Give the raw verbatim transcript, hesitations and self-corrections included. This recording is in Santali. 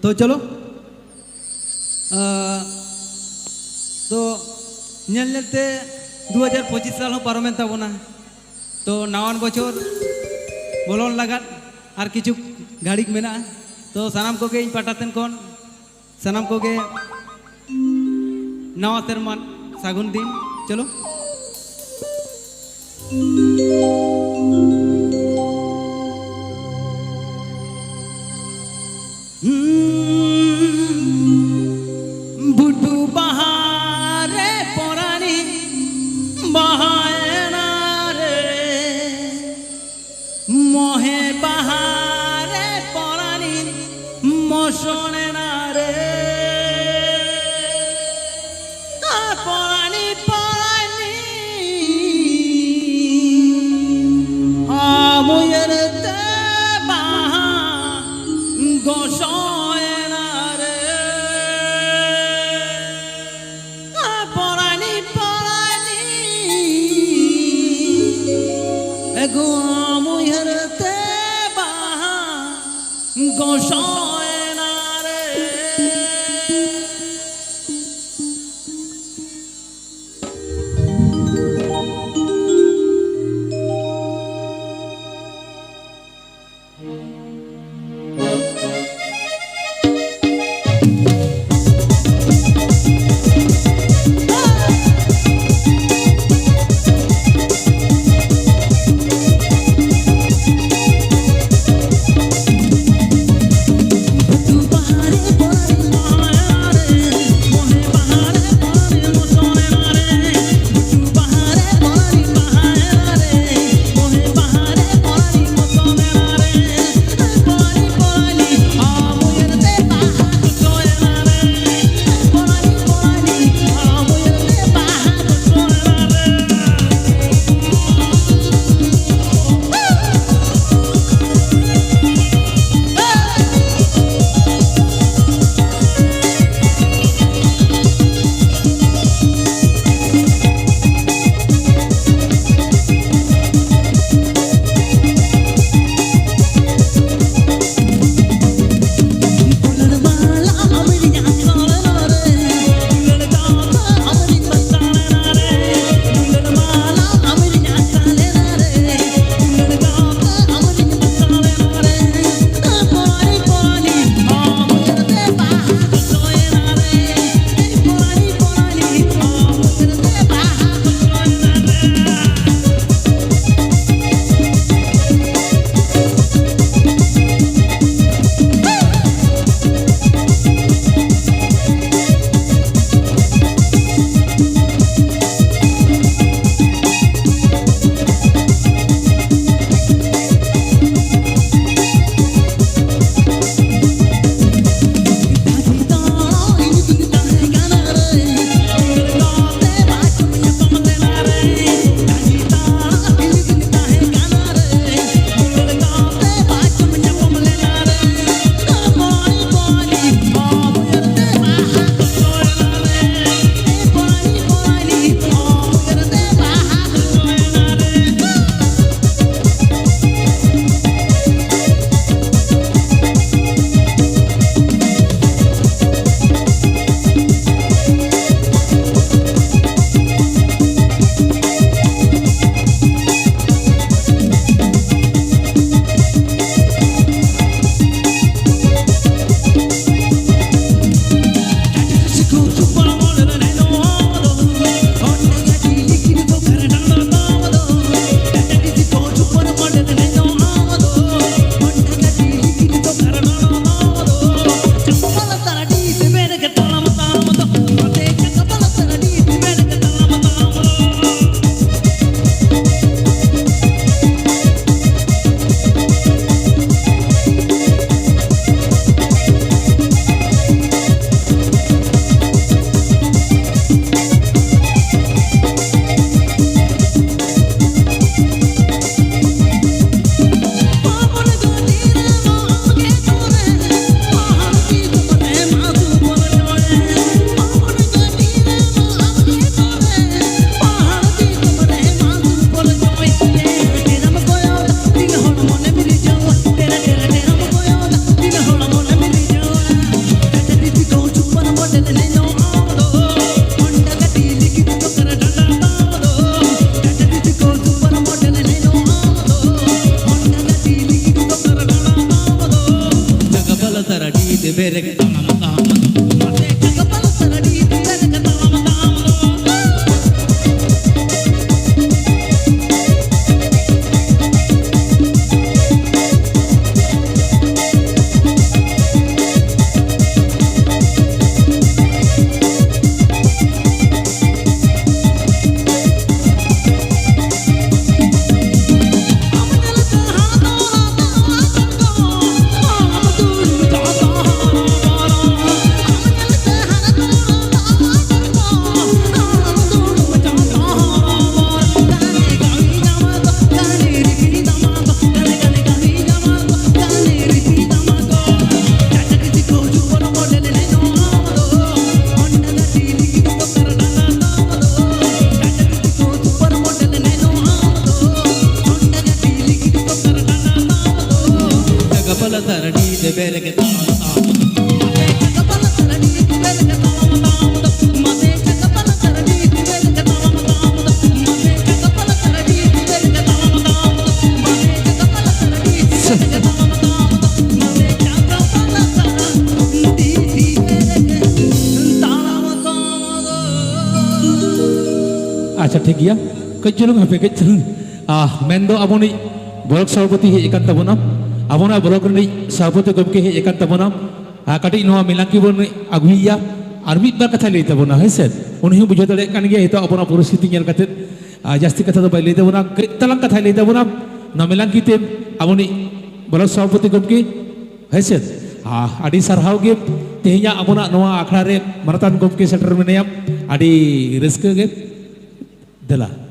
ᱛᱚ ᱪᱚᱞᱚ᱾ ᱟᱸ, ᱛᱚ ᱧᱮᱞ ᱧᱮᱞ ᱛᱮ ᱫᱩ ᱦᱟᱡᱟᱨ ᱯᱚᱸᱪᱤᱥ ᱥᱟᱞ ᱦᱚᱸ ᱯᱟᱨᱚᱢᱮᱱ ᱛᱟᱵᱚᱱᱟ᱾ ᱛᱚ ᱱᱟᱣᱟᱱ ᱵᱚᱪᱷᱚᱨ ᱵᱚᱞᱚᱱ ᱞᱟᱜᱟᱫ ᱟᱨ ᱠᱤᱪᱷᱩ ᱜᱷᱟᱹᱲᱤᱠ ᱢᱮᱱᱟᱜᱼᱟ᱾ ᱛᱚ ᱥᱟᱱᱟᱢ ᱠᱚᱜᱮ ᱤᱧ ᱯᱟᱦᱴᱟ ᱥᱮᱱ ᱠᱷᱚᱱ ᱥᱟᱱᱟᱢ ᱠᱚᱜᱮ ᱱᱟᱣᱟ ᱥᱮᱨᱢᱟ ᱥᱟᱹᱜᱩᱱ ᱫᱤᱱ᱾ ᱪᱚᱞᱚ᱾ ᱵᱩᱰᱩ ᱵᱟᱦᱟ ᱨᱮ ᱯᱚᱨᱟᱱᱤ ᱵᱟᱦᱟᱭᱮᱱᱟ ᱨᱮ, ᱢᱚᱦᱮ ᱵᱟᱦᱟ ᱨᱮ ᱯᱚᱨᱟᱱᱤ ᱢᱚᱥᱚᱱᱮᱱᱟ ᱨᱮ᱾ ᱯᱚᱨᱟᱱᱤ ᱯᱚᱨᱟᱱᱤ ᱟᱢ ᱩᱭᱦᱟᱹᱨ ᱛᱮ ᱵᱟᱦᱟ ᱜᱚᱥᱚᱭᱮᱱᱟ ᱨᱮ᱾ ᱯᱚᱨᱟᱱᱤ ᱯᱚᱨᱟᱱᱤ ᱮᱜᱳ ᱟᱢ ᱩᱭᱦᱟᱹᱨ ᱛᱮ ᱵᱟᱦᱟ ᱜᱚᱥᱚᱭᱮᱱᱟ ᱨᱮ᱾ ᱟᱪᱪᱷᱟ, ᱴᱷᱤᱠ ᱜᱮᱭᱟ, ᱠᱟᱹᱡ ᱪᱩᱞᱩᱝ ᱦᱟᱯᱮ, ᱠᱟᱹᱡ ᱪᱩᱞᱩᱝ᱾ ᱟᱦ, ᱢᱮᱱᱫᱚ ᱟᱵᱚᱱᱤᱡ ᱵᱞᱚᱠ ᱥᱚᱵᱷᱟᱯᱚᱛᱤ ᱦᱮᱡ ᱟᱠᱟᱱ ᱛᱟᱵᱚᱱᱟ, ᱟᱵᱚᱱᱟᱜ ᱵᱞᱚᱠ ᱨᱤᱱᱤᱡ ᱥᱚᱵᱷᱟᱯᱚᱛᱤ ᱜᱚᱢᱠᱮ ᱦᱮᱡ ᱟᱠᱟᱱ ᱛᱟᱵᱚᱱᱟ᱾ ᱟᱨ ᱠᱟᱹᱴᱤᱡ ᱱᱚᱣᱟ ᱢᱮᱞᱟᱝᱠᱤ ᱵᱚᱱ ᱟᱹᱜᱩᱭᱮᱭᱟ, ᱟᱨ ᱢᱤᱫ ᱵᱟᱨ ᱠᱟᱛᱷᱟᱭ ᱞᱟᱹᱭ ᱛᱟᱵᱚᱱᱟ, ᱦᱮᱸ ᱥᱮ? ᱩᱱᱤ ᱦᱚᱸ ᱵᱩᱡᱷᱟᱹᱣ ᱫᱟᱲᱮᱭᱟᱜ ᱠᱟᱱ ᱜᱮᱭᱟ ᱱᱤᱛᱚᱜ ᱟᱵᱚᱱᱟᱜ ᱯᱚᱨᱤᱥᱛᱷᱤᱛᱤ ᱧᱮᱞ ᱠᱟᱛᱮᱫ᱾ ᱟᱨ ᱡᱟᱹᱥᱛᱤ ᱠᱟᱛᱷᱟ ᱫᱚ ᱵᱟᱭ ᱞᱟᱹᱭ ᱛᱟᱵᱚᱱᱟ, ᱠᱟᱹᱡ ᱛᱟᱞᱟᱝ ᱠᱟᱛᱷᱟᱭ ᱞᱟᱹᱭ ᱛᱟᱵᱚᱱᱟ᱾ ᱱᱚᱣᱟ ᱢᱮᱞᱟᱝᱠᱤ ᱛᱮ ᱟᱵᱚᱱᱤᱡ ᱵᱞᱚᱠ ᱥᱚᱵᱷᱟᱯᱚᱛᱤ ᱜᱚᱢᱠᱮ, ᱦᱮᱸ ᱥᱮ? ᱟᱦ, ᱟᱹᱰᱤ ᱥᱟᱨᱦᱟᱣ ᱜᱮ, ᱛᱮᱦᱮᱧᱟᱜ ᱟᱵᱚᱱᱟᱜ ᱱᱚᱣᱟ ᱟᱠᱷᱲᱟ ᱨᱮ ᱢᱟᱱᱚᱛᱟᱱ ᱜᱚᱢᱠᱮ ᱥᱮᱴᱮᱨ ᱢᱮᱱᱟᱭᱟ, ᱟᱹᱰᱤ ᱨᱟᱹᱥᱠᱟᱹ ᱜᱮ᱾ ᱫᱮᱞᱟ᱾